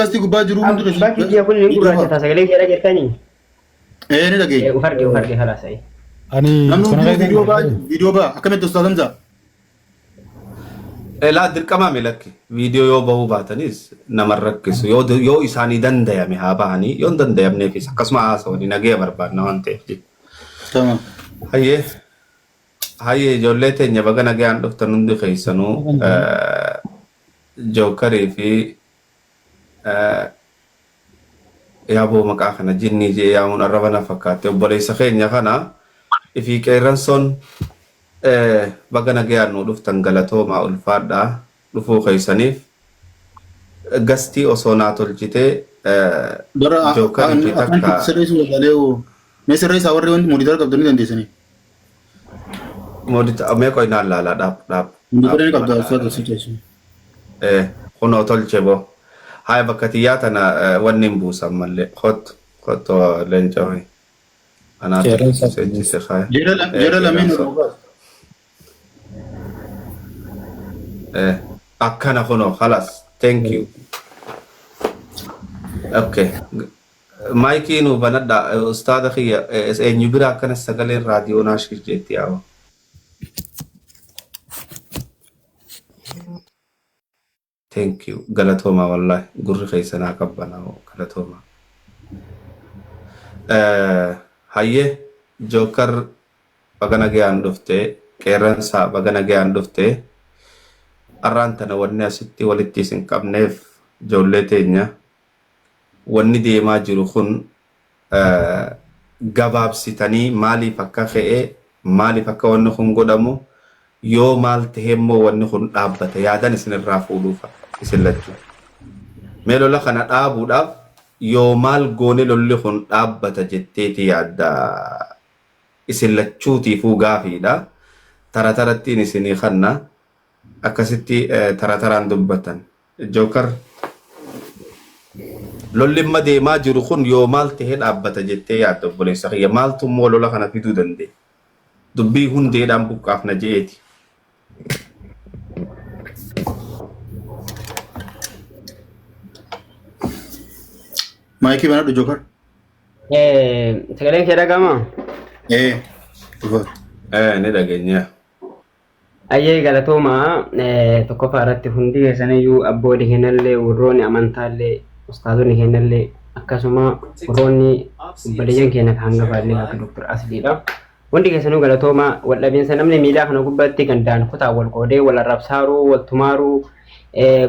Gastii gubbaa jiru hundi Bakki kiyya kun ni gurraachata sagalee kiyya dhageettanii? Ee, ni dhageenya. Uf arge, uf arge, kalaas. Ani Namni kana hundinuu keessa viidiyoo ba'a, viidiyoo ba'a. Akkamitti, Ustaaz Hamzaa? Elaa, dirqamaa lakki viidiyoo yoo bahuu baatanis nama hin rakkisu. Yoo isaanii dandayame haa bahanii, yoo hin dandayamneefis akkasuma haasawanii nagaya barbaadna waan ta'eef jechuudha. Tamam. Hayyee, hayyee, ijoollee teenya, baga nagayaan dhuftan hundi keessanuu. Jookarii fi yaaboo maqaa kana jinnii jee yaamuun arraba na fakkaate, obboleessa keenya kana ifii qeerransoon, baga nagayaan nuu dhuftan, galatoomaa, ulfaadhaa dhufuu keessaniif. Gastii osoo naa tolchitee Bara jookarii fi afaan takka sirreessuu barbaadee hoo. Mee sirreessaa, warri wanti monitor qabdu ni dandeessanii. Mee qoynaan laalaa, dhaab dhaab. Monitor ni qabdu, Ustaaz, asii keessu. Kunoo tolche boo. Haya, bakka tiyyaa tana wanni hin buusan mallee. Kottu, kottu, leenca hoyi. Anaatu Qeerransa. seechise haya. Jera lameen Qeerransa. irraa baas. Akkana kunoo, khalas. Thank you. Okay. Maayikii nu banadha. Ustaada kiyya, eenyu bira akkana sagaleen raadiyoo naashii jetti yaa'u. Thank you. Galatooma, wallahi. Gurri keessa naa qabbanaa'u. Galatooma. Hayyee, Jookar, baga nagayaan dhufte, qeerransaa, baga nagayaan dhufte. Arraan tana wanni asitti walitti isin qabneef, ijoollee teenya, wanni deemaa jiru kun gabaabsitanii maaliif akka ka'e, maaliif akka wanni kun godhamu, yoo maal ta'e immoo wanni kun dhaabbata, yaadan isinirraa fuudhuufa isin lachuu. Mee lola kana dhaabuudhaaf yoo maal goone lolli kun dhaabbata jetteeti yaadda? Isin lachuutiifuu gaafiidha. Tara tarattiin isinii kanna akkasitti tara taraan dubbatan. Jookar, lolli amma deemaa jiru kun yoo maal ta'ee dhaabbata jettee yaadda, obboleessa kiyya? Maaltu immoo lola kana fiduu danda'e? Dubbii hundeedhaan buqqaafna je'eeti. Maayikii banadhu, Jookar. Sagaleen kee dhaga'amaa? Ee. Dhufa. Ni dhageenya. Ayyee, galatooma. Tokkoffaa irratti hundi keessaniyyuu, abboonni keenyallee, warroonni amantaallee, ustaazonni keenyallee, akkasuma warroonni obboleeyyan keenya kan hangafaallee akka Dr. Asliidha. Hundi keessanuu galatooma. Waldhabiinsa namni miidiyaa kana gubbaatti gandaan kutaa wal qoodee wal arrabsaaruu, wal tumaaruu,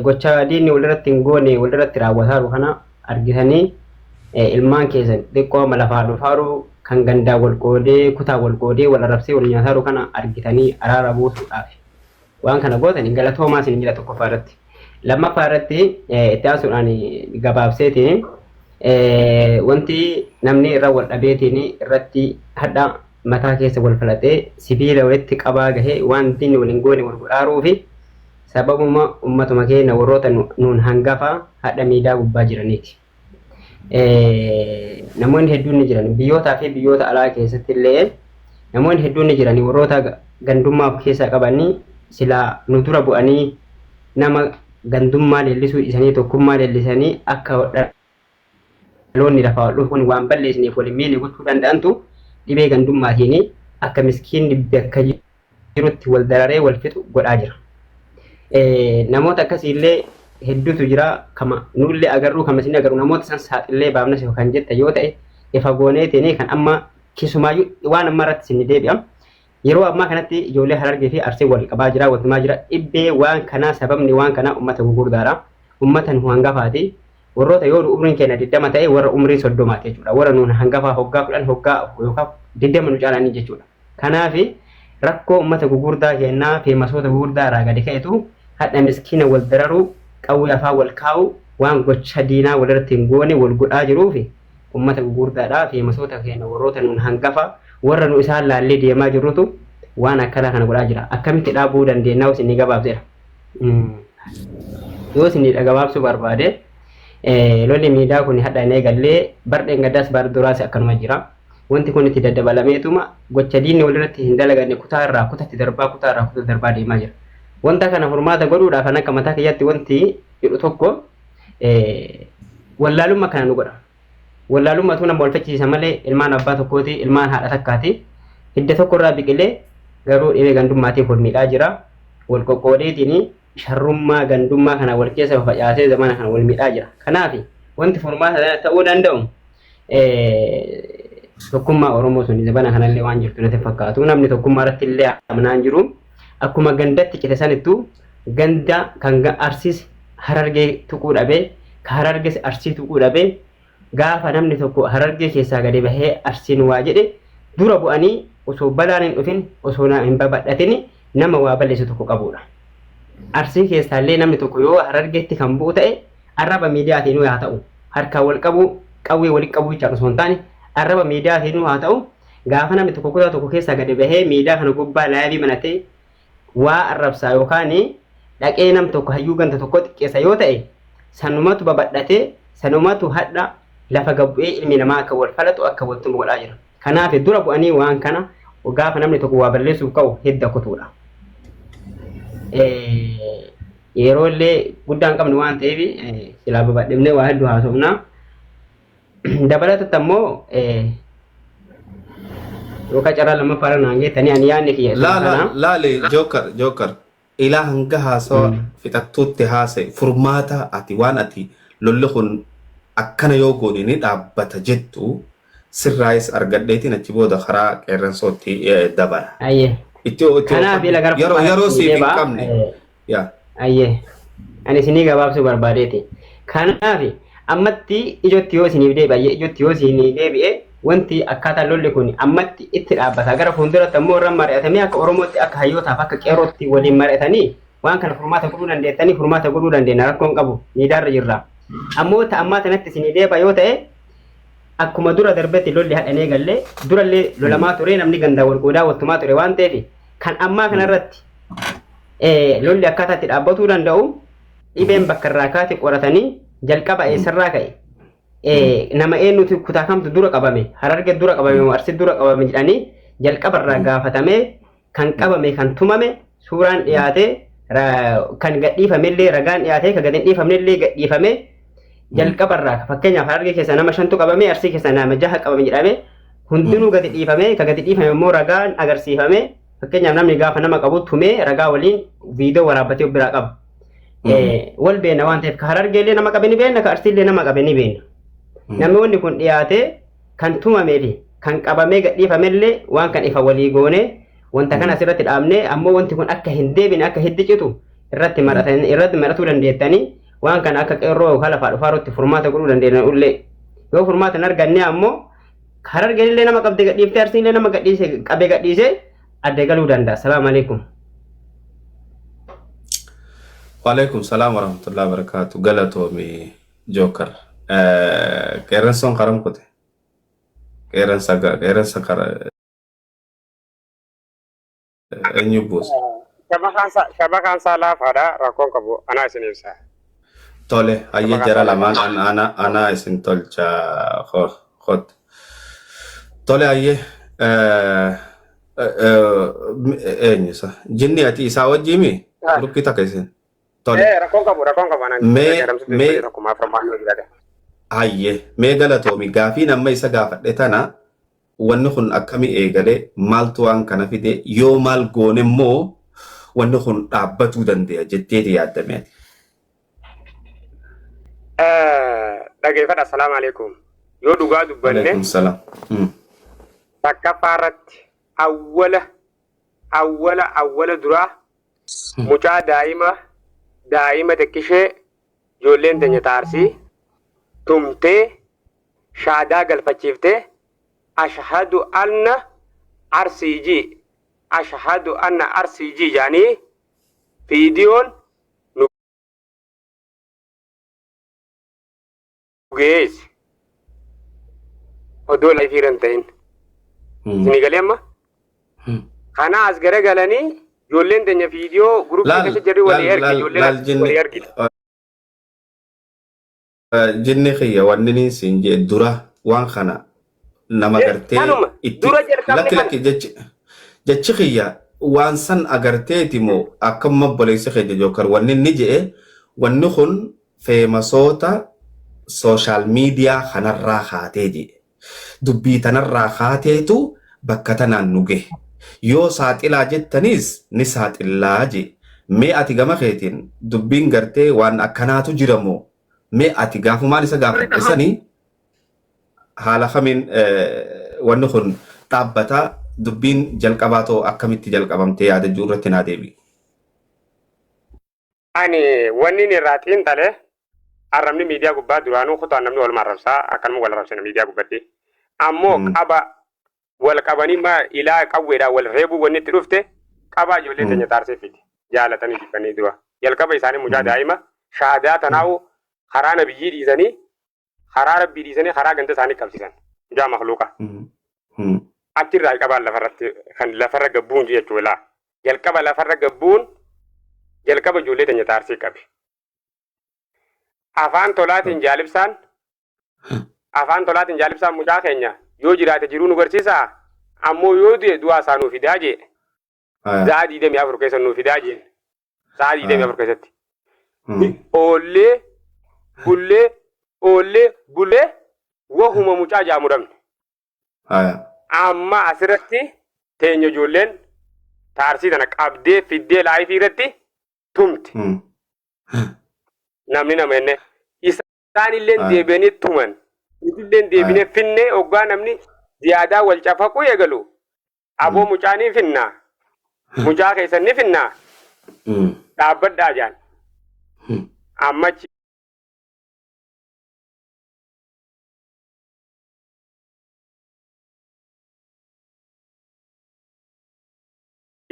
gocha diinni walirratti hin goone walirratti raawwataaru kana argitanii, ilmaan keessan xiqqoo amma lafaa dhufaaru kan gandaa wal qoodee, kutaa wal qoodee, wal arrabsee wal nyaataaru kana argitanii araara buusuudhaaf waan kana gootan galatoomaa isin jira tokkoffaa irratti. Lammaffaa irratti, itti aansuudhaan gabaabseetiin, wanti namni irra wal dhabeetiin irratti hadha mataa keessa wal falaxee sibiila walitti qabaa gahee waan diinni waliin goone wal godhaaruu fi sababuma ummatuma keenya warroota nuun hangafa hadha miidaa gubbaa jiraniiti. Namoonni hedduun ni jiran, biyyootaa fi biyyoota alaa keessatti illee namoonni hedduun ni jiran, warroota gandummaa of keessaa qabanii silaa nu dura bu'anii nama gandummaa leellisuu dhiisanii tokkummaa leellisanii akka dhaloonni lafaa ol dhufu kun waan balleessineef waliin miine gochuu danda'antu dhibee gandummaatiin akka miskiinni bakka jirutti wal dararee wal fixu godhaa jira. Namoota akkasiillee hedduutu jira, kama nullee agarru, kama isin agarru. Namoota san saaxillee baafnas kan jette yoo ta'e, ifa gooneetiin kan amma keessumaayyuu waan amma irratti isin deebi'a. Yeroo ammaa kanatti ijoollee Harargee fi Arsee wal qabaa jira, waltumaa jira. Dhibbee waan kanaa, sababni waan kanaa uummata gurguddaadha. Uummata nu hangafaati. Warroota yoo nu umriin keenya 20 ta'e, warra umrii 30ti jechuudha. Warra nuun hangafaa hoggaa 10, hoggaa yookaan 20 nu caalanii jechuudha. Kanaafi rakkoo uummata gugurdaa kennaa feemasoota gugurdaa irraa gadi ka'etu hadha miskiina wal dararuu, qawwee afaan wal kaa'u, waan gocha diinaa walirratti hin goone wal godhaa jiruufi uummata gugurdaadha. Feemasoota keenya, warroota nuun hangafa, warra nu isaan laallee deemaa jirrutu waan akkanaa kana godhaa jira. Akkamitti dhaabuu dandeenya isin ni gabaabseera. Yoo isin gabaabsuu barbaade, lolli miidaa kun hadha hin eegallee, bardheen gaddaas bar duraas akkanuma jira. Wanti kun itti daddabalameetuma gocha diinni walirratti hin dalaganne kutaa irraa kutatti darbaa, kutaa irraa kutatti darbaa deemaa jira. Wanta kana furmaata godhuudhaaf an akka mataa kiyyaatti wanti jedhu tokko Wallaalummaa kana nu godha. Wallaalummaatu nama wal faccisiisa malee ilmaan abbaa tokkooti, ilmaan haadha takkaati. Hidda tokko irraa biqilee garuu dhibee gandummaatiif wal miidhaa jira. Wal qoqqoodeetiin sharrummaa gandummaa kana wal keessa facaasee zamana kana wal miidhaa jira. Kanaaf wanti furmaata ta'uu danda'u tokkummaa Oromoo sun zamana kanallee waan jirtu natti fakkaatu. Namni tokkummaa irratti illee amanaa hin jiru. Akkuma gandatti cite sanittuu ganda kan Arsiis Harargee tuquu dhabee, ka Harargees Arsii tuquu dhabee, gaafa namni tokko Harargee keessaa gadi bahee Arsiin waa jedhe dura bu'anii osoo balaan hin dhufin, osoo hin babadhatin nama waa balleessu tokko qabudha. Arsii keessaallee namni tokko yoo Harargeetti kan bu'u ta'e arraba miidiyaatiin haa ta'u, harkaan wal qabuu, qawwee walitti qabuu jechaan osoo hin taane arraba miidiyaatiin haa ta'u, gaafa namni tokko kutaa tokko keessaa gadi bahee miidiyaa kana gubbaa live banatee waa arrabsaa yookaan dhaqee nam tokko hayyuu ganda tokko xiqqeessa yoo ta'e, sanumatu babadhatee sanumatu hadha lafa gabbu'ee ilmi namaa akka wal falaxu, akka wal tumu godhaa jira. Kanaaf dura bu'anii waan kana gaafa namni tokko waa balleessuuf ka'u hidda kutuudha. Yeroo illee guddaa hin qabnu waan ta'eef silaa babadhifnee waa hedduu haasofna. Dabalatatti ammoo yookaan carraa lammaffaa naan geettanii ani yaadni kiyya Laa laa laale, Joker, Joker, ilaa hanga haasawa fixattuutti haase. Furmaata ati waan ati lolli kun akkana yoo goone ni dhaabbata jettu sirraayis argadheetiin achi booda karaa qeerransootti dabara. Ayyee. Itti itti Kanaaf ila gara yeroo yeroo siif hin qabne. Yaa. Ayyee. Ani isinii gabaabsuu barbaadeeti. Kanaaf ammatti ijootti yoo isiniif deebi'e, ijootti yoo isinii deebi'e, wanti akkaataa lolli kun ammatti itti dhaabbata. Gara fuulduratti ammoo irra mari'atamee akka Oromootti, akka hayyootaaf akka qeerrootti waliin mari'atanii waan kana furmaata godhuu dandeettanii furmaata godhuu dandeenya, rakkoon qabu miidiyaarra jirra. Ammoo ammaa kanatti isinii deebi'a yoo ta'e, akkuma dura darbetti lolli hadhanee gallee durallee lolamaa ture, namni gandaa wal qoodaa waltumaa ture waan ta'eef, kan ammaa kanarratti lolli akkaataa itti dhaabbatuu danda'u dhibeen bakka irraa kaate qoratanii jalqaba eessarraa ka'e, nama eenyutu kutaa kamtu dura qabame, Hararge dura qabame moo Arsii dura qabame jedhanii jalqabarraa gaafatamee, kan qabame kan tumame suuraan dhiyaate, kan gadhiifamellee ragaan dhiyaate, kan gadi hin dhiifamnellee gadhiifame, jalqabarraa fakkeenyaaf Hararge keessa nama shantu qabame, Arsii keessa nama jaha qabame jedhame, hundinuu gadi dhiifame, kan gadi dhiifame immoo ragaan agarsiifame, fakkeenyaaf namni gaafa nama qabu tumee ragaa waliin viidiyoo waraabbatee of biraa qaba. Wal beena waan ta'eef, ka Harargeellee nama qabe ni beekna, ka Arsiillee nama qabe ni beekna. Namoonni kun dhiyaatee kan tumamee fi kan qabamee gadhiifamellee waan kan ifa walii goone, wanta kana asirratti dhaabnee, ammoo wanti kun akka hin deebine, akka hiddi citu irratti maratan irratti maratuu dandeettanii, waan kana akka qeerroo yookaan lafaa dhufaarutti furmaata godhuu dandeenya ullee. Yoo furmaata hin arganne ammoo Harargeellee nama qabdee gadhiiftee, Arsiillee nama gadhiise qabee gadhiise adda galuu danda'a. Salaamu alaikum. Waalaikum salaam warahmatullahi wabarakatuh. Galatoomi, Joker. Qeerransoon karam kute. Qeerransa qeerransa kara eenyu buuse? Shabakaan isaa laafaadha, rakkoon qabu, anaa isin ibsa. Tole, hayyee, jara lamaan ana ana isin tolcha hot. Tole, hayyee, eenyu isa? Jinni ati isaa wajjimi? Gruppii takka isin. Tole. Rakkoon qabu, rakkoon qabu, anaan tokkummaa furmaannoo jiraate. Hayyee, mee galatoomi. Gaafiin amma isa gaafadhe tana, wanni kun akkami eegale, maaltu waan kana fide, yoo maal goone immoo wanni kun dhaabbatuu danda'a jetteeti yaaddame ati? Dhageeffadha, assalaamu alaikum. Yoo dhugaa dubbanne, Alaikum salaam. Takkaffaa irratti awwala awwala awwala duraa mucaa daa'ima xiqqishee ijoolleen teenya taarsii tumtee shaadaa galfachiiftee, "Ashhadu anna Arsii ji, ashhadu anna Arsii ji" jedhanii viidiyoon nu geessi odoo live irra hin ta'in. Isinii galee amma? Kana as garagalanii ijoolleen teenya viidiyoo guruppii Laal keessa jirri walii laal ergi laal ijoolleen laal as jinni walii ergite. Jinni kiyya, wanni niin siin jee dura waan kana nama gartee Kanuma itti dura jalqabne lakki kana. Lakki, jechi kiyya waan san agarteeti moo akkuma obboleessi keenya Jookar wanni inni je'e, wanni kun feemasoota Social media kanarraa kaatee jee. Dubbii tanarraa kaateetu bakka tanaan nu gahe. Yoo saaxilaa jettaniis ni saaxillaa jee. Mee ati gama keetiin dubbiin gartee waan akkanaatu jira moo? Mee ati gaafumaan isa gaafadhe sanii haala kamiin wanni kun dhaabbata dubbiin jalqabaa ta'u akkamitti jalqabamtee yaada jiru irratti naa deebi'i. Ani wanni inni irraa xiinxale arrabni miidiyaa gubbaa duraanuu kutaan namni waluma arrabsaa akkanuma wal arrabsina miidiyaa gubbatti. Ammoo qaba wal qabanii ma ilaa qawweedhaan wal reebuu wanni itti dhufte qabaa ijoollee teenya taarsee fide jaalatanii jibbanii dura. Jalqaba isaanii mucaa daa'ima shaadaa tanaa'u karaa nabiyyii dhiisanii karaa rabbii dhiisanii karaa ganda isaanii qabsiisan. Mucaa makluuqa. Achirraa qabaan lafarratti kan lafarra gabbuun jechuudha. Jalqaba lafarra gabbuun jalqaba ijoollee teenya taarsii qabe. Afaan tolaatiin jaalibsaan afaan tolaatiin jaalibsaan mucaa keenya yoo jiraate jiruu nu garsiisaa ammoo yoo du'e du'aa isaa nuu fidaa jee. Sa'a 24 keessa nuu fidaa jeen. Sa'a 24 keessatti. Oollee bullee oollee bullee wahuma mucaa jaamu dhabne. Amma asirratti teenya ijoolleen taarsii tana qabdee fiddee laayifii irratti tumte. Namni nama jennee. Isaan illee deebi'anii tuman. Nuti illee deebinee finnee hoggaa namni ziyaadaa wal cafaquu eegalu. Aboo mucaa ni finnaa. Mucaa keessan ni finnaa. Dhaabbadhaa jaan. Amma achi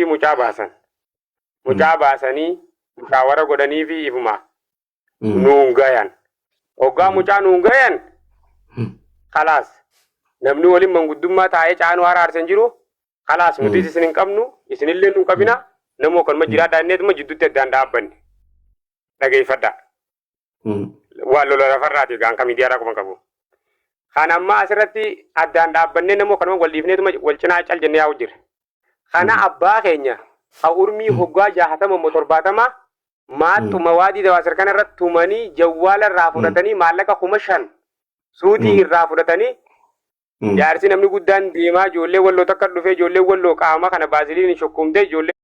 mucaa baasan. Mucaa baasanii mushaawara godhanii fi ifuma nuun gayan. Hoggaa mucaa nuun gayan kalaas namni waliin manguddummaa taa'ee caanuu araarsan jiru kalaas nutis isin hin qabnu isinillee nu hin qabina namoo kanuma jiraadhaa inneetuma jidduutti addaan dhaabbanne dhageeffadhaa. Waan lola lafarraati gaan kan miidiyaarraa quban qabu. Kan amma asirratti addaan dhaabbannee namoo kanuma wal dhiifneetuma wal cinaa cal jennee yaa'u jira. Kana abbaa keenya ka urmii hoggaa 60 moo 70 maaxxuma waadii dawaasir kana irratti tumanii jawwaala irraa fudhatanii maallaqa 5,000 suutii irraa fudhatanii jaarsi namni guddaan deemaa ijoollee walloo takka dhufee ijoollee walloo qaama kana baaziliin shukkumtee ijoollee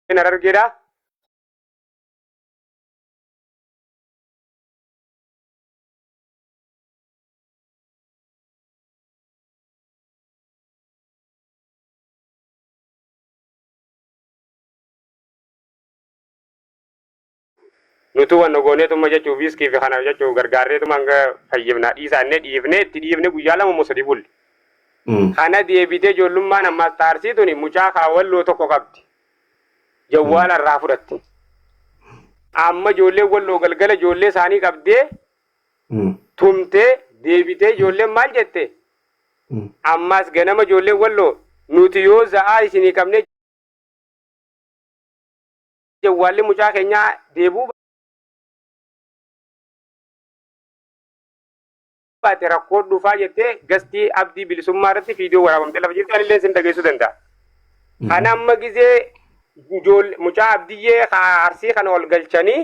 Harargeedha. Nutu wanna gooneetuma jechuu viiskii fi kana jechuu gargaarreetuma hanga fayyifnaa dhiisaa innee dhiifnee itti dhiifne guyyaa 2 moo 3 bulle. Kana deebitee ijoollummaan ammaas taarsii tuni mucaa kaawwalloo tokko qabdi. Jawwaala irraa fudhatte. Amma ijoolleen walloo galgala ijoollee isaanii qabdee tumtee deebitee ijoolleen maal jette? Ammaas ganama ijoolleen walloo nuti yoo za'aa isinii qabnee jawwaalli mucaa keenyaa deebuu baate rakkoo dhufaa jettee gastii abdii bilisummaa irratti viidiyoo waraabamtee lafa jirti anillee isin dhageessuu danda'a. Kana amma gizee mucaa abdiyyee arsii kana ol galchanii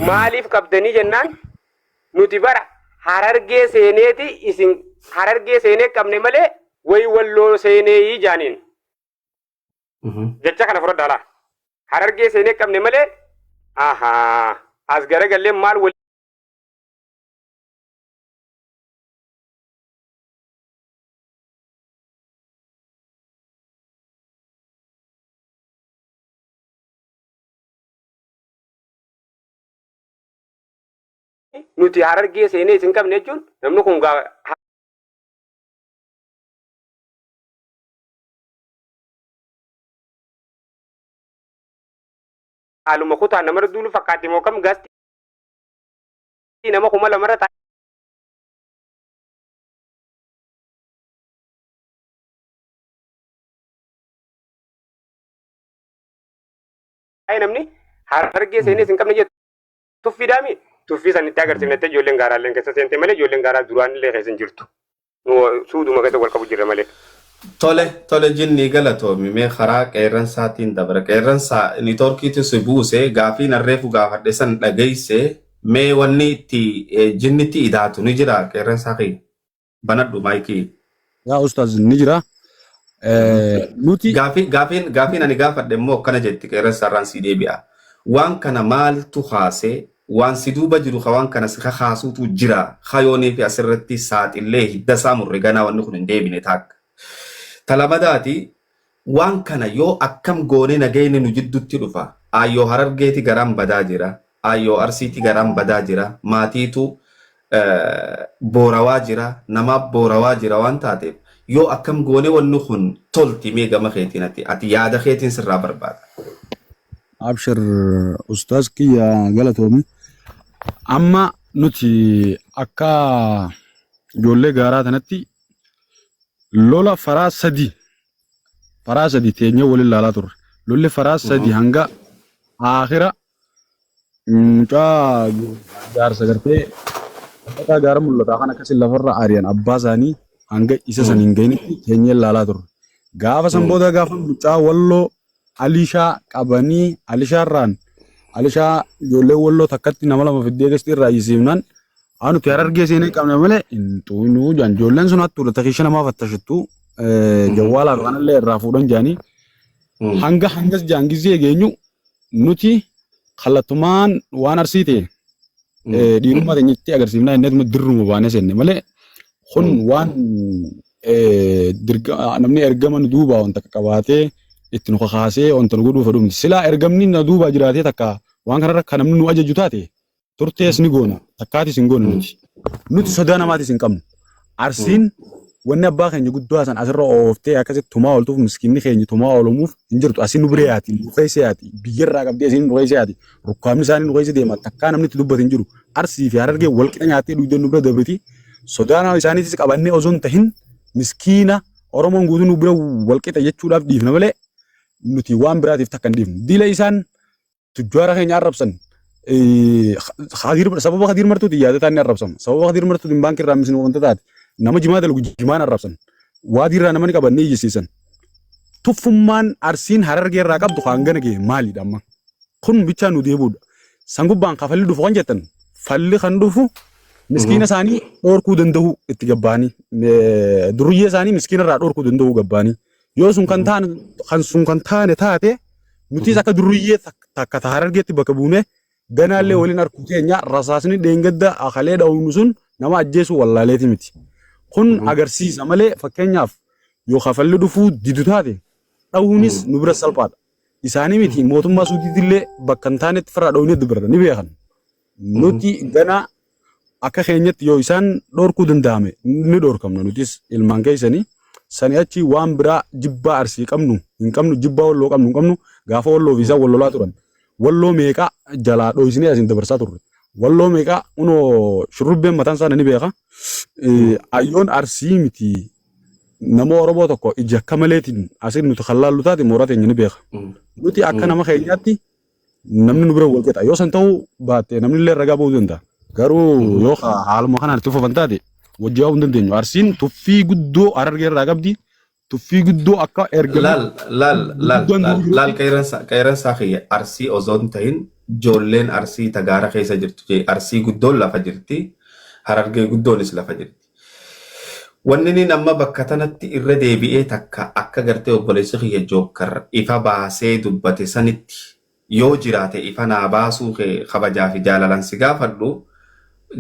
maaliif qabdanii jennaan nuti bara harargee seeneeti isin harargee seenee qabne malee wayi walloo seeneeyii jaaniin. Jecha kana fudhadhaa laa. Harargee seenee qabne malee ahaa as garagallee maal nuti harargee seenee isin qabne jechuun namni kun gaa haaluma kutaa namarra duulu fakkaatti moo kam gasti nama 2,000rra taa'ee namni harargee seenee isin qabne jettu tuffiidhaami tuffii san itti agarsiifnetti ijoolleen gaaraalleen keessa seente malee ijoolleen gaaraa duraan illee keessa hin jirtu. Nu suuduma keessa wal qabu jirra malee. Tole, tole jinnii galatoomi mee karaa qeerransaatiin dabra. Qeerransaa niitoorkiitu si buuse gaafii narreefu gaafadhe san dhageesse mee wanni itti jinnitti idaatu ni jira qeerransaa kiyya. Banadhu maayikii. Yaa ustaaz ni jira. Nuti Gaafiin ani gaafadhe immoo akkana jetti qeerransa irraan sii deebi'a. Waan kana maaltu kaase waan si duuba jiru ka waan kana si kakaasuutu jira. Kayoonii fi asirratti saaxillee hidda isaa murre ganaa wanni kun hin deebine taakka. Talamadaati waan kana yoo akkam goonee nagayni nu jidduutti dhufa. Ayyoo Harargeeti garaan badaa jira. Ayyoo Arsiiti garaan badaa jira. Maatiitu boorawaa jira. Namaaf boorawaa jira waan taateef yoo akkam goonee wanni kun tolti mee gama keetiin ati yaada keetiin sirraa barbaada. Abshir ustaaz kiyya galatoomi. Amma nuti akka ijoollee gaaraa tanatti lola faraa sadi teenyee waliin laalaa turre. Lolli faraa sadi hanga aakhira mucaa jaarsa gartee dhaqaa gaara mul'ataa kan akkasii lafarra ari'an abbaa isaanii hanga isa san hin gahinitti teenyee laalaa turre. Gaafa san booda gaafa mucaa Walloo Alishaa qabanii Alishaarraan Alishaa ijoollee Walloo takkatti nama lama fiddee gasti irraa iyyisiifnaan haa nuti Harargee seenee qabne malee hin xuunuu jaan ijoolleen sun hattuudha takiisha namaa fattashattu jawwaalaaf kanallee irraa fuudhan jaanii hanga hangas jaan gizee geenyu nuti kallattumaan waan Arsii ta'e dhiirummaa teenyatti agarsiifnaa inni dirruma baanee seenne malee kun waan namni ergama nu duubaa wanta qabaatee itti nu kakaasee wanta nu godhuu fedhu miti. Silaa ergamni na duubaa jiraatee takka waan kanarra kan namni nu ajaju taate turtees ni goona takkaatis hin goone nuti. Nuti sodaa namaatis hin qabnu. Arsiin wanni abbaa keenya guddaa san asirra ooftee akkasitti tumaa ooltuuf miskiinni keenya tumaa oolumuuf hin jirtu. Asiin nu bira yaati, nu keessa yaati, biyyarraa qabdee asiin nu keessa yaati. Rukkaamni isaanii nu keessa deema. Takkaa namni itti dubbatu hin jiru. Arsii fi Harargee wal qixa nyaattee dhugdee nu bira dabriti. Sodaa isaaniitis qabannee osoo hin tahin miskiina Oromoon guutuu nu bira wal qixa jechuudhaaf dhiifna malee nuti waan biraatiif takka hin dhiifnu. Dila isaan tujjaara keenya arrabsan sababa Khadiir Martuutiin yaadataan ni arrabsama. Sababa Khadiir Martuutiin baankii irraa misni wanta taate nama jimaa dalagu jimaan arrabsan. Waadii irraa nama ni qaban ni iyyisiisan. Tuffummaan Arsiin Harargee irraa qabdu kan hangana gahe maalidha amma? Kun bichaa nu deebuudha. San gubbaan kafalli dhufu kan jettan falli kan dhufu miskiina isaanii dhorkuu danda'u itti gabbaanii duruyyee isaanii miskiina irraa dhorkuu danda'u gabbaanii yoo sun kan taane kan sun kan taane taate nutis akka duruyyee takka ta Harargeetti bakka buune ganaallee waliin arkuu keenya rasaasni dheengadda akalee dha'uun sun nama ajjeesuu wallaaleeti miti. Kun agarsiisa malee fakkeenyaaf yoo kafalli dhufuu didu taate dhahuunis nu bira salphaadha. Isaanii miti mootummaa Suudiitillee bakka hin taanetti firraa dha'uunee dubbarra ni beekan. Nuti ganaa akka keenyatti yoo isaan dhorkuu danda'ame ni dhorkamna nutis ilmaan keessanii sani achi waan biraa jibbaa Arsii qabnu hin qabnu jibbaa Walloo qabnu hin qabnu gaafa Walloo fi isaan wal lolaa turan Walloo meeqa jalaa dhoysinee asiin dabarsaa turre Walloo meeqa unoo shurrubbeen mataan isaa ni beeka ayyoon Arsii miti nama Oromoo tokko ija akka maleetiin asiin nuti kan laallu taate mooraa teenya ni beeka nuti akka nama keenyaatti namni nu bira wal qixa yoo san ta'uu baatte namni illee ragaa ba'uu danda'a garuu yoo haaluma kanaan itti fufan taate wajjin hin dandeenyu. Arsiin tuffii guddoo Harargee irraa qabdi tuffii guddoo akka erga Laal laal laal guddaan laal jiru laal qeerransaa kiyya Arsii osoo hin ta'in ijoolleen Arsii tagaara keessa jirtu jee Arsii guddoon lafa jirti Harargee guddoonis lafa jirti. Wanni inni amma bakka tanatti irra deebi'ee takka akka gartee obboleessi kiyya Jookkar ifa baasee dubbate sanitti yoo jiraate ifa naa baasuu kee kabajaa fi jaalalaan si gaafadhu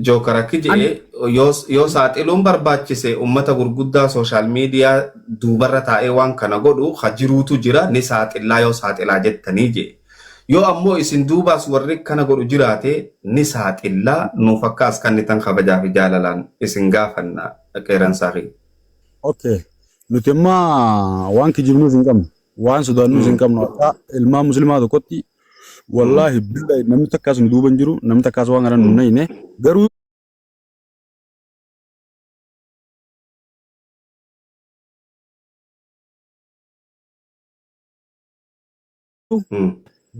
Jookar akki Ani jedhee yoo saaxiluun barbaachise ummata gurguddaa social media duubarra taa'ee waan kana godhu ka jiruutu jira ni saaxillaa yoo saaxilaa jettanii jee. Yoo ammoo isin duubaas warri kana godhu jiraate ni saaxillaa nuuf akka as kannitan kabajaa fi jaalalaan isin gaafanna qeeransaa kiyya. Okay. Nuti amma waan kijibnuuf hin qabnu. Waan sodaannuuf hin qabnu. Akka ilmaan musliimaa tokkotti wallaahi billahi namni takkaas nu duuba hin jiru. Namni takkaas waan kana nu nayne. Garuu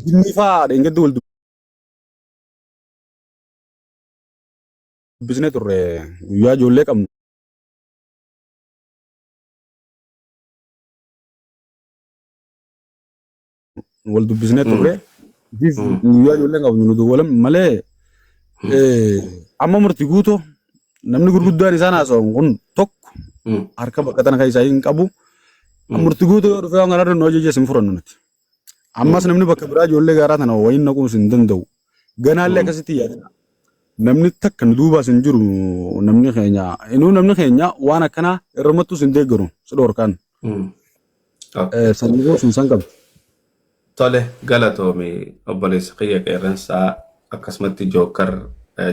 jinni fa'aa dheengaddi wal dubbisnee turre guyyaa ijoollee qabnu. Wal dubbisnee turre. Ifiif guyyaa ijoolleen qabnu nu dawwalan malee amma murti guutoo namni gurguddaan isaan haasa'an kun tokko harka bakka tana keessaa hin qabu. Murti guutoo yoo dhufee waan kanarra nu ajajes hin furannu nuti. Ammas namni bakka biraa ijoollee gaaraa tana wayiin naquus hin danda'u. Ganaallee akkasitti yaadina. Namni takka nu duubaas hin jiru namni keenya. Inuu namni keenya waan akkanaa irrumattus hin deeggaru si dhorkaan. Sanyii sun san qabdi. Tole, galatoomi obboleessa kiyya qeerransaa, akkasumatti jookar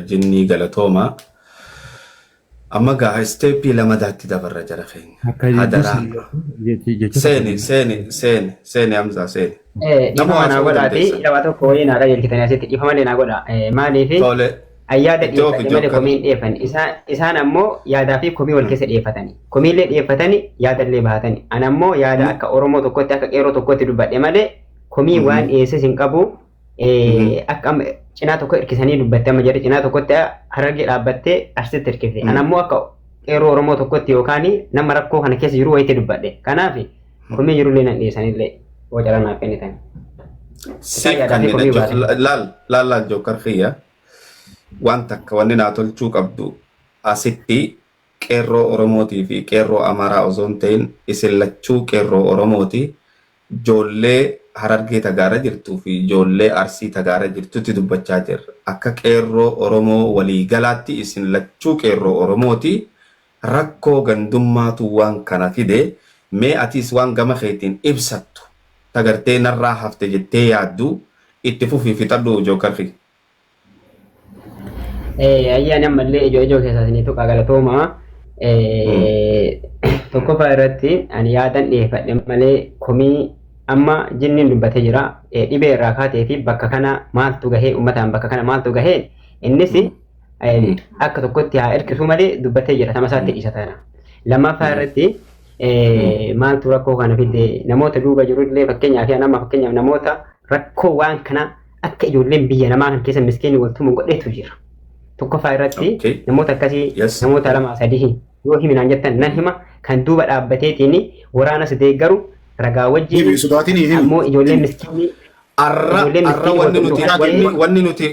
jinnii galatooma. Amma gaa step lamadaatti dabarra jara keenya. Akka Hadaraa. jecha Seeni, seeni, seeni, seeni, Hamzaa, seeni. Nama Dhiifama naa haasa'uu godhaati dandeessa. lama tokko wayii naa qajeelchitanii asitti dhiifama illee naa godha. Maaliif Tole. ayyaada Itti oofi dhiyeeffate malee jookar. komii hin dhiyeeffanne. Isaan ammoo yaadaa fi komii wal keessa dhiyeeffatani. Komiillee dhiyeeffatani, yaadallee bahatani. Ani ammoo yaada akka Oromoo tokkotti, akka qeerroo tokkotti dubbadhe malee komii waan dhiyeesses hin qabu. Akka amma cinaa tokko hirkisanii dubbatte, amma jedhe cinaa tokkotti Harargee dhaabbattee Arsitti hirkifte. Ani ammoo akka qeerroo Oromoo tokkotti yookaan nama rakkoo kana keessa jiru wayitti dubbadhe. Kanaaf komii jirullee nan dhiyeessanillee yoo carraa naaf kennitan. Siif Yaadaa fi kanneen komii baase. Laal, laal, laal, jookar kiyya, waan takka wanni naa tolchuu qabdu asitti qeerroo Oromootii fi qeerroo Amaaraa osoo hin ta'in isin lachuu qeerroo Oromooti. Ijoollee Harargee tagaara jirtuu fi ijoollee Arsii tagaara jirtutti dubbachaa jirra. Akka qeerroo Oromoo waliigalaatti isin lachuu qeerroo Oromooti. Rakkoo gandummaatu waan kana fide. Mee atis waan gama keetiin ibsattu tagartee narraa hafte jettee yaaddu itti fufii fixadhu, jookar kiyya. Ayyaan ammallee ijoo ijoo keessaa isinii tuqaa, galatooma. Tokkoffaa irratti ani yaadan dhiyeeffadhe malee komii amma jinniin dubbatee jira. Dhibee irraa kaatee fi bakka kana maaltu gahee, uummataan bakka kana maaltu gahee, innis akka tokkotti haa hirkisuu malee dubbatee jira, tama isaatti dhiisa tana. Lammaffaa irratti maaltu rakkoo kana fide, namoota duuba jirullee fakkeenyaaf nama, fakkeenyaaf namoota rakkoo waan kana akka ijoolleen biyya namaa kan keessa miskiinni waltumu godhetu jira. Tokkoffaa irratti namoota akkasii namoota lama sadii yoo himinaan jettan nan hima, kan duuba dhaabbateetiin waraana si deeggaru ragaa wajjin. Himi, sodaatiin himi. Ammoo ijoolleen miskiinni Arra ijoolleen arra miskiinni wanni waltumtu nuti wanni wanni nuti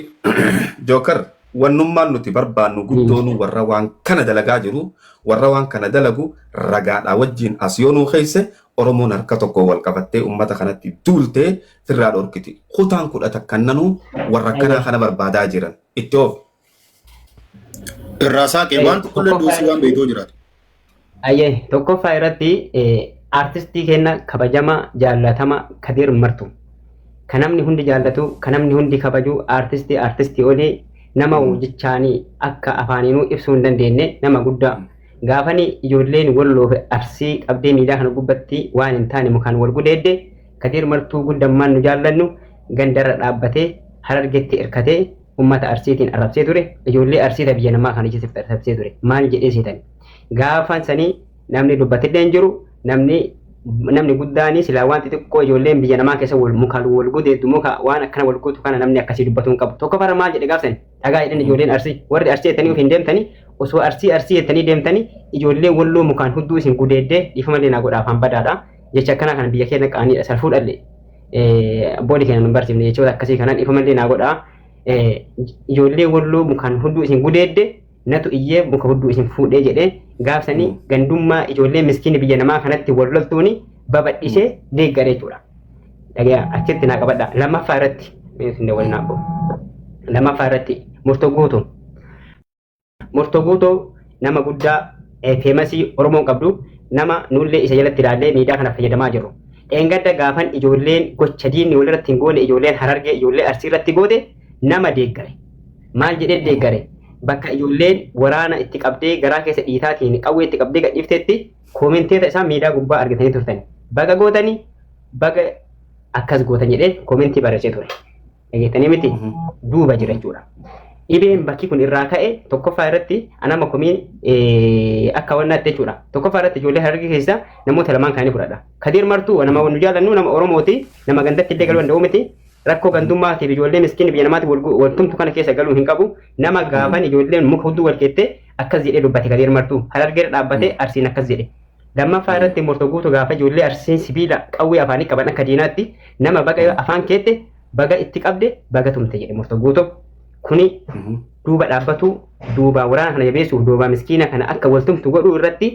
jookar wannummaan nuti barbaannu guddoonu warra waan kana dalagaa jiru, warra waan kana dalagu ragaadhaa wajjin as yoo nuu keesse, Oromoon harka tokko wal qabattee ummata kanatti duultee firraa dhorkiti. Kutaan 11 nanuu warra akkanaa kana barbaadaa jiran. Itti oofi. Irraa saaqee waan tokkollee duusii waan beektuu jiraatu. Ayyee, tokkoffaa irratti aartistii keenya kabajama jaallatama Kadir Martu. Kan namni hundi jaallatu, kan namni hundi kabaju, aartistii aartistii olii, nama jechaanii akka afaaniinuu ibsuu hin dandeenye, nama guddaa. Gaafani ijoolleen Walloo fi Arsii qabdee miidiyaa kana gubbatti waan hin taane mukaan wal gudeedde, Kadir Martuu guddammaan nu jaallannu gandarra dhaabbatee Harargetti hirkatee ummata Arsiitiin arrabsee ture. Ijoollee Arsii ta biyya namaa kana keessatti arrabsee ture. Maal jedhee seetan? Gaafan sanii namni dubbatillee hin jiru, namni guddaanii silaa waan xixiqqoo ijoolleen biyya namaa keessa wal mukaan wal gudeeddu, muka waan akkana wal guutu kana namni akkasii dubbatuu hin qabu. Tokko fara maal jedhe gaafsani? Dhagaa jedhan ijoolleen Arsii. Warri Arsii jettanii ofiin deemtanii, osoo Arsii Arsii jettanii deemtanii, ijoollee Walloo mukaan hudduu isin gudeeddee, dhiifama illee naa godha, afaan badaadha. Jecha akkanaa kana biyya keenya qaaniidha, salfuu dhalle. Abboonni keenya nu barsiifne jechoota akkasii kanaan, dhiifama illee naa godha. Ijoollee Walloo mukaan hudduu isin gudeedde natu iyyee muka hudduu isin fuudhee jedhee gaafsanii gandummaa ijoollee miskiini biyya namaa kanatti wal loltuuni babal'isee deeggare jechuudha. Dhagaya, achitti naa qabadha. Lammaffaa irratti isin daawwannaa abbo. Lammaffaa irratti Murtoo Guutuu. Murtoo Guutuu nama guddaa famous Oromoon qabdu, nama nullee isa jalatti ilaallee miidiyaa kana fayyadamaa jirru. Dheengadda gaafan ijoolleen gocha diinni walirratti hin goone ijoolleen Harargee ijoollee Arsii irratti goote nama deeggare. Maal jedhee deeggare? Bakka ijoolleen waraana itti qabdee garaa keessa dhiitaatiin qawwee itti qabdee gadhiiftetti commenteeta isaa miidiyaa gubbaa argatanii turtan. Baga gootanii, baga akkas gootan jedhee comment barreessee ture. Dhageettanii miti, duuba jira jechuudha. Dhibeen bakki kun irraa ka'e, tokkoffaa irratti anama komiin akka wannaatti jechuudha. Tokkoffaa irratti ijoollee Harargee keessa namoota lamaan kaanii fudhadha. Kadir Martuu nama nu jaallannu, nama Oromooti, nama gandatti illee galuu danda'u miti. Rakkoo gandummaatiif ijoollee miskiin biyya namaatti wal tumtu kana keessa galuu hin qabu. Nama gaafan ijoolleen muka hudduu wal keettee akkas jedhee dubbate Kadir Martuu. Harargee dhaabbatee Arsiin akkas jedhe. Lammaffaa irratti murtoo guutuu gaafa ijoollee Arsiin sibiila qawwee afaanii qaban akka diinaatti nama baga afaan keette baga itti qabde baga tumte jedhe murtoo guutuu. Kuni duuba dhaabbatu, duuba waraana kana jabeessuuf, duuba miskiina kana akka waltumtu godhuu irratti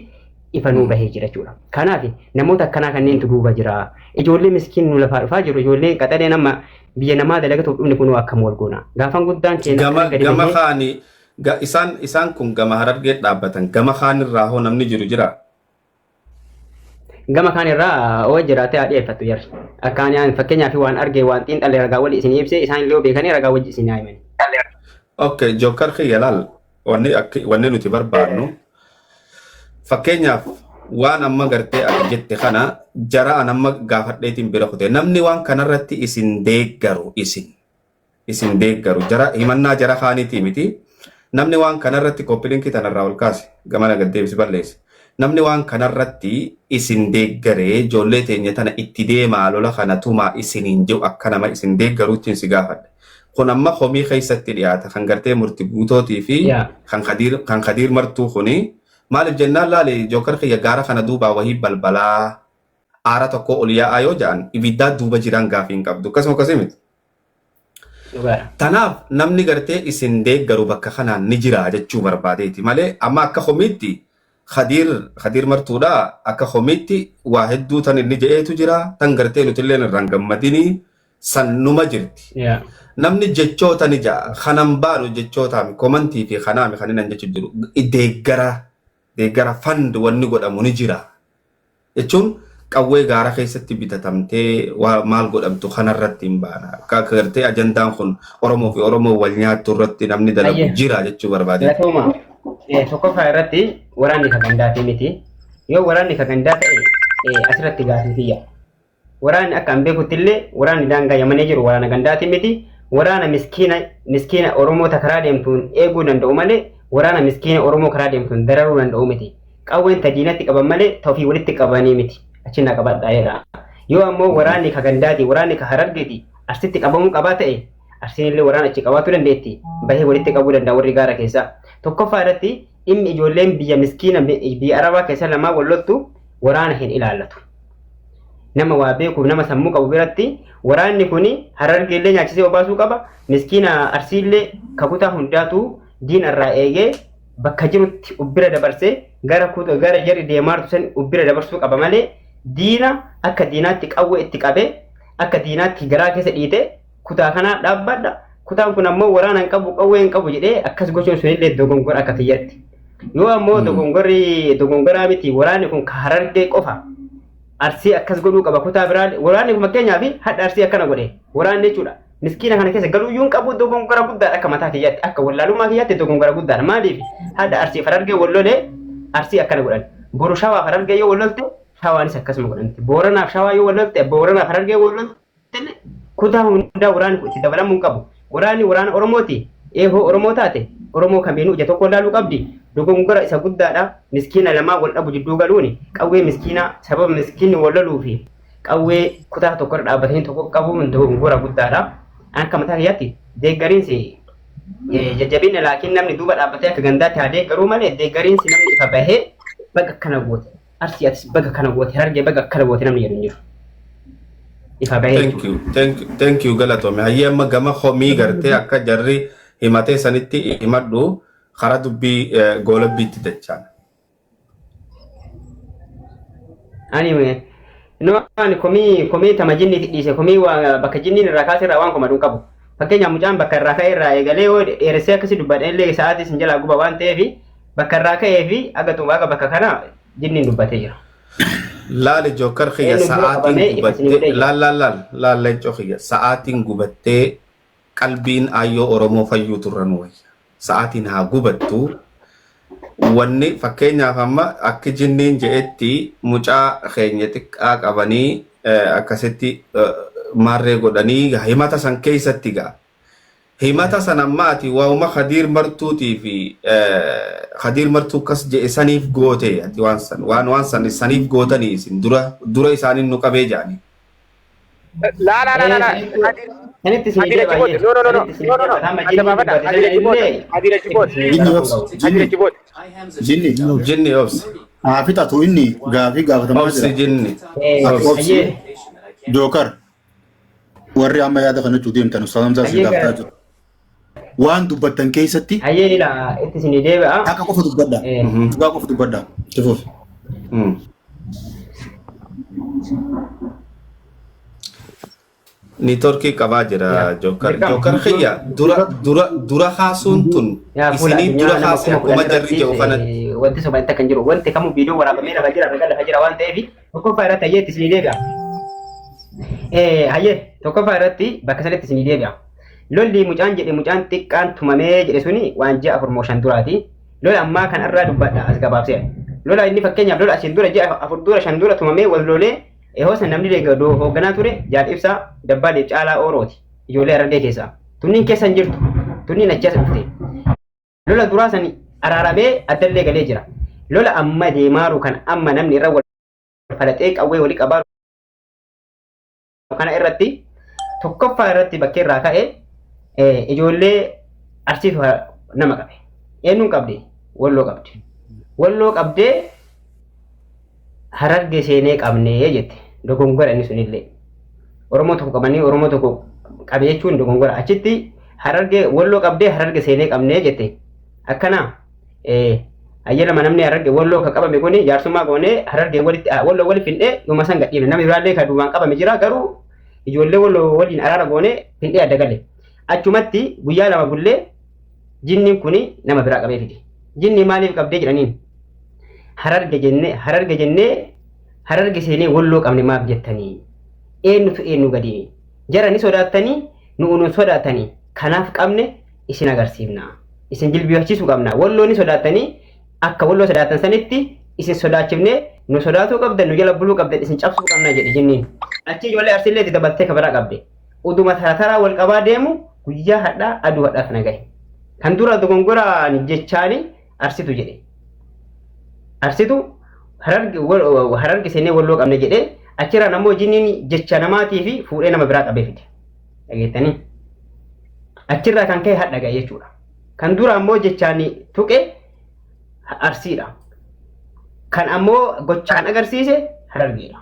ifa nuu bahee jira jechuudha. Kanaaf namoota akkanaa kanneentu duuba jira. Ijoollee miskiin nu lafaa dhufaa jiru, ijoolleen qaxalee nama biyya namaa dalagatuuf dhumni kunuu akkam wal goona. Gaafan guddaan keenya Gama akkana gadi gama bahee kaani isaan kun gama Harargee dhaabbatan, gama kaanirraa hoo namni jiru jira. Gama kaan irraa oo jiraate haa dhiyeeffattu jarri. Akkaan yaan fakkeenyaaf waan arge waan xiinxalle ragaa wali isin ibsee isaan illee beekanii ragaa wajji isin haa himani. Okay, Jookar kiyya, laal, wanni wanni nuti barbaannu fakkeenyaaf waan amma gartee ati jette kana jara an amma gaafadheetiin bira kute, namni waan kanarratti isin deeggaru, isin deeggaru jara himannaa jara kaaniitii miti. Namni waan kanarratti copy link tanarraa ol kaase gamana gad deebisi balleesse, namni waan kanarratti isin deeggaree ijoollee teenya tana itti deemaa, lola kana tumaa isiniin jiru, akka nama isin deeggaruutti si gaafadhe. Kun amma komii keessatti dhiyaata kan gartee murti guutootii fi kan Khadiir Martuu. Kuni maaliif jennaan, laali Jookar kiyya, gaara kana duubaa wahii balbalaa aara tokko ol yaa'aa yoo ja'an ibiddaa duuba jiran gaafii hin qabdu, akkasuma akkasii miti. Dhugaadha. Tanaaf namni gartee isin deeggaru bakka kanaan ni jira jechuu barbaadeeti malee amma akka komiitti Khadiir Martuudha akka komiitti waa hedduu tan inni je'eetu jira, tan gartee nutillee irraan gammadinii san numa jirti. Namni jechoota ni ja'a, kanan baanu jechootaami komantii fi kanaami kan inni jechu jiru, deeggara fund wanni godhamu ni jira jechuun qawwee gaara keessatti bitatamtee waa maal godhamtu kanarratti hin baana. Akka gartee ajandaan kun Oromoo fi Oromoo wal nyaattu irratti namni dalagu jira jechuu barbaade. Galatooma. Tokkoffaa irratti waraanni ka gandaatii miti. Yoo waraanni ka gandaa ta'e, asirratti gaafii kiyya. Waraanni akka an beekutti illee waraanni daangaa Yamanii jiru waraana gandaatii miti. Waraana miskiina Oromoota karaa deemtuun eeguu danda'u malee waraana miskiina Oromoo karaa deemtuun dararuu danda'u miti. Qawween ta diinatti qaban malee ta ofii walitti qabanii miti. Achi na qabadhaa jedha. Yoo ammoo waraanni ka gandaati, waraanni ka Harargeeti Arsitti qabamuu qabaa ta'e, Arsiin illee waraana achi qabaachuu dandeetti. Bahee walitti qabuu danda'a warri gaara keessaa. Tokkoffaa irratti dhimmi ijoolleen biyya miskiina biyya Arabaa keessa lamaa wal loltu waraana hin ilaallatu. Nama waa beekuuf nama sammuu qabu biratti waraanni kuni Harargee illee nyaachisee obaasuu qaba. Miskiina Arsiillee kakutaa hundaatu diina irraa eegee bakka jirutti ubbira dabarsee gara jarri deemaartu san ubbira dabarsuu qaba malee diina akka diinaatti qawwee itti qabee akka diinaatti garaa keessa dhiite kutaa kanaa dhaabbadha. Kutaan kun ammoo waraana hin qabu, qawwee hin qabu jedhee akkas gochuun sunillee dogongora akka kiyyatti. Yoo ammoo dogongorri dogongoraa miti, waraanni kun ka Harargee qofa Arsii akkas godhuu qaba, kutaa biraa waraanni kun fakkeenyaaf hadha Arsii akkana godhe waraanni jechuudha. Miskiina kana keessa galuu iyyuu hin qabu, dogongora guddaadha akka mataa kiyyaatti, akka wallaalummaa kiyyaatti dogongora guddaadha. Maaliif hadha Arsii Harargee wal lolee Arsii akkana godhan? Boru Shawaa Harargee yoo wal lolte Shawaanis akkasuma godhanti. Booranaaf Shawaa yoo wal lolte, Booranaaf Harargee wal lolte, kutaa hundaa waraanni kun itti dabalamuu hin qabu. Waraanni waraana Oromooti. Eehoo Oromoo taate Oromoo kamiinuu ija tokko ilaaluu qabdi. Dogongora isa guddaadha. Miskiina lamaa wal dhabu jidduu galuuni qawwee miskiina sababa miskiinni wal loluu fi qawwee kutaa tokko irra dhaabbatanii tokko qabuun dogongora guddaadha. Akka mataa kiyyaatti deeggariinsi jajjabina, laakiin namni duuba dhaabbatee akka gandaatti haa deeggaruu malee deeggariinsi namni ifa bahee baga akkana goote Arsii, atis baga kana goote Harargee, baga akkana goote namni jedhu hin jiru. Ifa bahee Thank you, thank you, thank you, galatoomi. Hayyee, amma gama komii gartee akka jarri himatee sanitti himadhu, karaa dubbii goolabbiitti dachaan. Ani no, ani komii tama jinniiti dhiise, komii waa bakka jinniin irraa kaase irraa waan komadhu hin qabu. Fakkeenyaaf mucaan bakka irraa ka'e irraa eegalee yoo dheeressee akkasii dubbadhe illee sa'aatii isin jalaa guba waan ta'eef bakka irraa ka'ee fi aga xuma aga bakka kana jinniin dubbatee jira. Laali Jookar kiyya, Eenyu dura sa'aatiin qabamee ifa isinii gubattee godhee jira. Laal, laal, laal, laal, leencoo kiyya, sa'aatiin gubattee qalbiin aayyoo Oromoo fayyuu turran wayya. Sa'aatiin haa gubattu. Wanni fakkeenyaaf amma akki jinniin je'etti mucaa keenya xiqqaa qabanii akkasitti maarree godhanii himata san keessatti ga'a. Himata san amma ati waa'uma Khadiir Martuutii fi Khadiir Martuu akkas je'e saniif goote, ati waan san waan san saniif gootanii isin dura dura isaaniin nu qabee jedhanii. Laa, laa, laa, laa, laa. Sanitti isinii Khadiir achi booda. No, no, no, no. deeba. No, no, no. Adda baafadha. Khadiir achi booda. Khadiir achi booda. Jinni obsi. Khadiir Jinni. achi booda. Jinni. Jinni obsi. Haa fixatu, inni gaafii gaafatamaa Obsi jira. jinni. Ati obsi. Hayyee. Jookar, warri amma yaada kana jechuu deemtan, Ustaaz Hamzaa si Hayyee gaafataa gara. jiru. Waan dubbattan keessatti Hayyee, ila itti isinii deebi'a. haqa qofa dubbadha. Dhugaa qofa dubbadha. Tifuuf. Niitoorkii qabaa jira Jookar. Dirqama. Jookar kiyya, dura kaasuun tun Yaa fuula isinii addunyaa dura nama kaase kuma akkuma kudhan jarri irratti jedhu kanatti. wanti soba itti kan jiru, wanti kamuu viidiyoo waraabamee lafa jira, ragaa lafa jira waan ta'eef, tokkoffaa irratti hayyee itti isinii deebi'a. Hayyee, tokkoffaa irratti bakka sanatti isinii deebi'a. Lolli mucaan jedhe, mucaan xiqqaan tumamee jedhe suni waan ji'a 4 moo 5 duraati. Lola ammaa kanarraa dubbadha as gabaabsee. Lola inni fakkeenyaaf lola asiin dura ji'a 4 dura, 5 dura tumamee wal lolee ehoo san namni hoogganaa ture Jaal Ibsaa Dabbaalee Caalaa Oorooti. Ijoollee Harargee keessaa. Tunniin keessa hin jirtu. Tunniin achi as dhufte. Lola duraa san araaramee addallee galee jira. Lola amma deemaaru kan amma namni irra wal falaxee qawwee walii qabaaru kana irratti, tokkoffaa irratti bakkee irraa ka'e ijoollee Arsiitu nama qabe. Eenyuun qabde? Walloo qabde. Walloo qabdee Hararge seenee qabnee jette. Dogongora inni sunillee. Oromoo tokko qabanii Oromoo tokko qabe jechuun dogongora. Achitti Hararge Walloo qabdee Hararge seenee qabnee jette. Akkana ayyalama namni Hararge Walloo ka qabame kuni jaarsummaa goonee Hararge walitti Walloo wali findhee yooma san gadhiifne. Namni biraallee ka duubaan qabame jira, garuu ijoollee Walloo waliin araara goonee findhee adda gale. Achumatti guyyaa 2 bullee jinniin kuni nama biraa qabee fide. Jinni maaliif qabdee jedhaniin. Hararge jennee, Hararge jennee, Hararge seenee Walloo qabne maaf jettanii? Eenyutu eenyu gadi? Jara ni sodaattanii, nu nun sodaatanii, kanaaf qabne isin agarsiifna. Isin jilbifachiisuu qabna. Walloo ni sodaattanii, akka Walloo sodaatan sanitti isin sodaachifnee nu sodaatuu qabdan, nu jala buluu qabdan, isin cabsuu qabna jedhe jinniin. Achi ijoollee Arsiillee itti dabaltee kabaraa qabde. Uduma tara taraa wal qabaa deemu guyyaa hadhaa aduu hadhaa kana gahe. Kan dura dogongoraan jechaani Arsitu jedhe. Arsitu Hararge seenee Walloo qabne jedhee, achirraan ammoo jinniin jecha namaatii fi fuudhee nama biraa qabee fide. Dhageettanii? Achirraa kan ka'e hadha gahe jechuudha. Kan dura ammoo jechaan tuqe Arsiidha. Kan ammoo gochaan agarsiise Harargeedha.